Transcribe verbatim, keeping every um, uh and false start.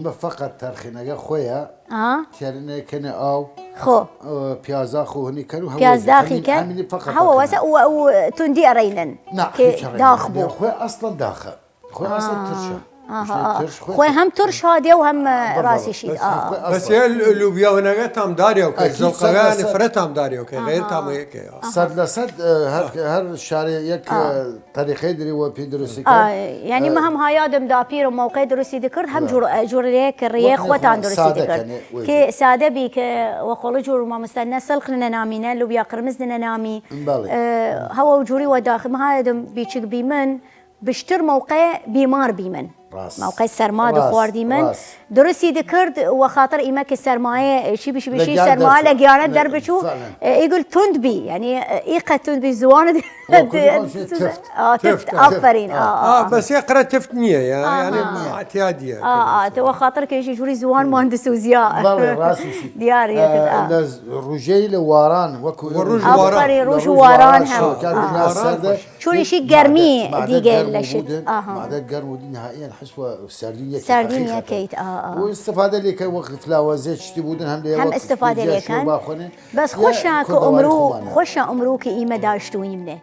بە فەقەت تەرخینەگە خوەیە. ئا. کەرنێ کەنێ ئاو. خۆ. ئە، پیازاخ و هنی کەن و هەوەی پیاز داخی ئەمین، کەن. ئەمینی فەقەت هەوە وەسە و، و توندی ئەڕەینن. نا، کە هیچ ئەڕەینن. داخ بوو. خوەی ئەسڵەن داخە. خوەی ئەسڵەن ترشە. ئاها، ئا. ترش خوەی خوەی هەم ترش هادێ و هەم بەڵێ، ڕاسیشید. بەس ئا، ئا. خوەی بەس ئەسڵەن. یە لوبیاونەگە تام داریەو کەی، ئەکید، زڵقەگانی سەر لە فرە تام داریەو کەی، غەیر ئاها. تام یەکەی، ئا. سەر لە سەد، ئە، هەر، هەر شارێ یەک، ئا. ئە، تەریقەی دری وە پی دروستی ئا، کرد. یعنی ئە، مە هەم هایادم داپیر و مەوقەی دروستی دکرد، هەم لا. جور، ئە، جور ڕێ کە ڕێ وەک خوەتان نەکوڵە دروستی سادە دکرد. کەنێ، وەی. کە سادە بی کە وە قۆڵی جور مامۆستا نە سەلق ننە نامی، نە لوبیا قرمز ننە نامی. بەڵێ. ئە، هەوە و جوری وە داخ، مە هایادم بیچگ بیمن، بشتر مەوقەی بیمار بیمن. ڕاست. مەوقەی سەرما ڕاست، دخواردیمن. ڕاست. دروستی دکرد وە خاطر ئیمە کە سەرمایە، شی بشی لە بشی گیان سەرمایە دەرچوو. لە گیانە لە، دەربچوو. فعلاً. ئە، ئیگول توند بی، یعنی، ئە، ئیقە توند بی زوانە دی-، وە کوردی خۆش تفت. ئا، تفت، تفت، ئا. ئافەرین، ئا. ئا، ئا، ئا. بەس یە قرە تفت نییە، یا، ئاها. یعنی، ئاها. ئاها. ئاها، تە وە خاطر کە ئیشی جوری زوان مان دسوزیا. بەڵێ، ڕاستیشی. دیار یە ئە، کرد، ئا. لە ڕوژەی لە واران، وەکو وە ڕوژ واران. ئافەرین، لە ڕوژ ڕوژ واران واران هەم. شەوکات ئا. دنیا واران سەردە. خوش. چونیشی گەرمی مادە دیگە گەرم لە و شت. بودن، ئاها. مادە گەرم و دی نهائیاً حس وە سەردی یەکەیت سەردی حەقیقەتەن. یەکەیت، ئا، ئا. و استفادە لێکە وەخت فلاوەزێ چشتی بودن هەم لێ هەم وەخت استفادە بیجا لێکەن. شوو باخۆنێ. بەس یە خوەشە کە کۆدەواری ئمرو، خومانە. خوەشە ئمرو کە ئیمە داشتویمنێ.